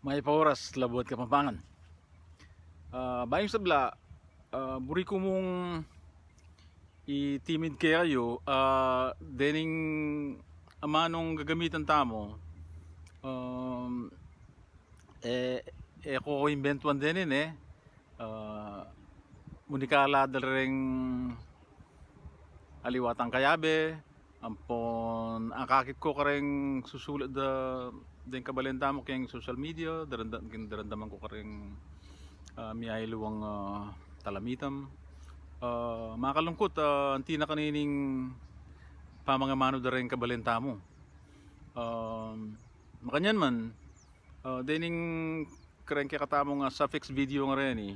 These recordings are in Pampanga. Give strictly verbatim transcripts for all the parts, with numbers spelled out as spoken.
Mayap a oras, Labuad Kapampangan. Ah, bayu ing sabla, ah, buri ku mung itimid kekayu, ah, dening amanung gagamitan tamu, um, e, e ku imbentuan dening, e, ah, munikala da reng aliwa tang kayabe, ampon akakit ku kareng susulat da deng kabalen tamu keng social media, daranda-, daramdaman ku kareng, ah, miyayaliwang, ah, talamitam. Ah, makalungkut, ah, anti na kanining pamangamanu da reng kabalen tamu. Um, makanyan man, ah, dening kareng kekatamung, ah, suffix video nga reni,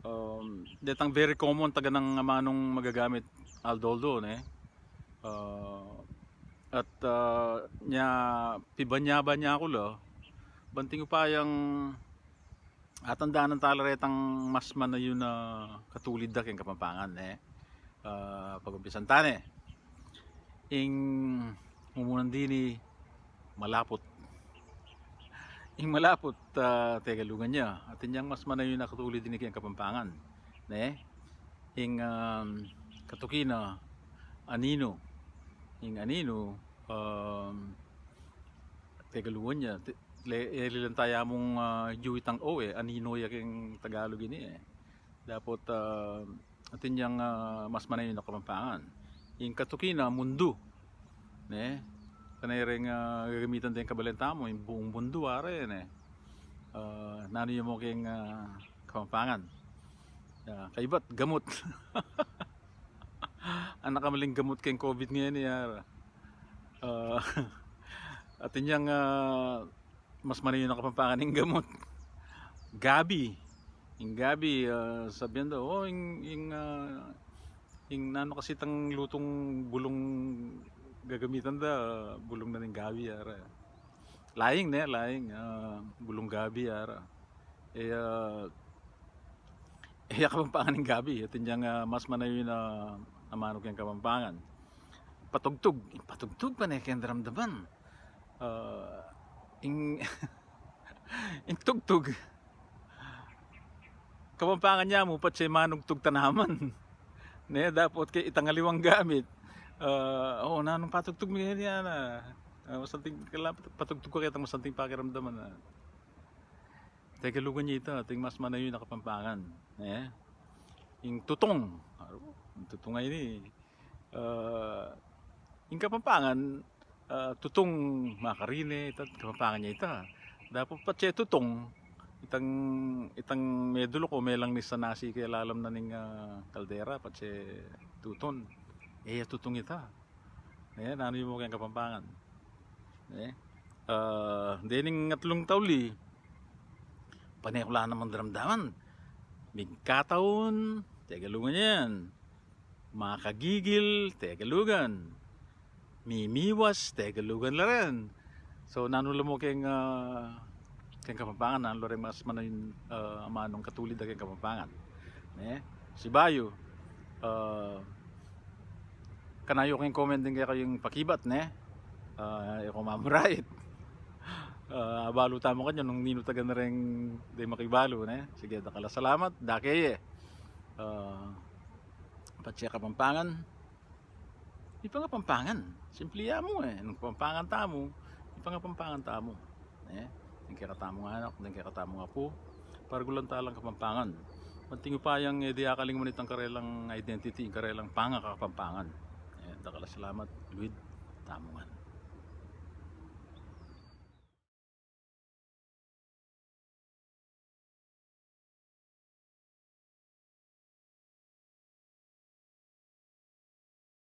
um, detang very common taga nang amanung magagamit aldo-aldo, ne? Ah, at, ah, nya pibanya-banya ku la, ban ating upayang atandanan tala retang mas manayun a katulid da keng Kapampangan, ne? Ah, pagumpisan ta ne. Ing mumunan dini, malaput. Ing malaput, ah, Tegalugan ya. Atin yang mas manayun a katulid dini keng Kapampangan, ne? Ing, um, katuki na, anino. Ing anino, um, Tegalugan ya. Te-, le-, e, lilan taya mung, ah, yu itang o, e. Anino ya keng Tagalog ini, e. Dapot, ah, atin yang, ah, mas manayun a Kapampangan. Ing katuki na, mundu. Ne? Kanai reng, ah, gagamitan deng kabalen tamu, ing buung mundu, ara, ne? Ah, nanu ya mu keng, ah, Kapampangan? Ah, kaybat, gamut. Anak kamaling gamut keng covid ngeni, ara. Ah, atin yang, ah, mas manayun a Kapampangan ing gamut. Gabi. Ing gabi, ah, sabian da, o, ing, ing, ah, ing nanu kasi itang lutung bulung gagamitan da, bulung na ning gabi, ara. Laing, ne, laing, ah, bulung gabi, ara. E, ah, e, ya Kapampangan ing gabi, atin yang, ah, mas manayun a amanu keng Kapampangan. Patugtug, patugtug pane keng daramdaman. Ah, ing, ing tugtug, Kapampangan ya mu, patse manugtug ta naman. Ne, dapot ke itang aliwang gamit. Ah, o, nanung patugtug mi keni, ana? Ah, masanting, kailangan patugtug ku ketang masanting pakiramdaman, a. Tegalugan ya ita, atin mas manayun a Kapampangan, ne? Ing tutong. Aru, ing tutong a ini. Ah, ing Kapampangan, ah, tutung makarine, ita, Kapampangan ya ita. Dapot patse tutung, itang, itang meduluk o melangnis a nasi keng lalam na ning, ah, kaldera, patse tutung. E ya tutung ita. Ne, nanu ya mu keng Kapampangan? Ne? Ah, dening atlung tauli, pane ku la namang daramdaman. Migkataun, Tegalugan yan. Makagigil, Tegalugan. Mimiwas, Tegalugan la rin. So, nanu la mu keng, ah, keng Kapampangan, nanu la reng mas manayun, ah, amanung katulid da keng Kapampangan? Ne? Sibayu, ah, kanayu keng comment ding kekayung pakibat, ne? Ah, e ku mamurayit. Ah, abalu tamu kanyan nung ninu taga na reng de makibalu, ne? Sige, dakal a salamat, dake ye. Ah, patse Kapampangan, ipangapampangan. Simple ya mu, e. Nung Kapampangan tamu, ipangapampangan tamu. Ne? Ding kekatamung anak, ding kekatamung apu, paragulan ta lang Kapampangan. Ban ating upayang e de akalingwan itang karelang identity, ing karelang pangakapampangan. E, dakal a salamat, luid tamu ngan.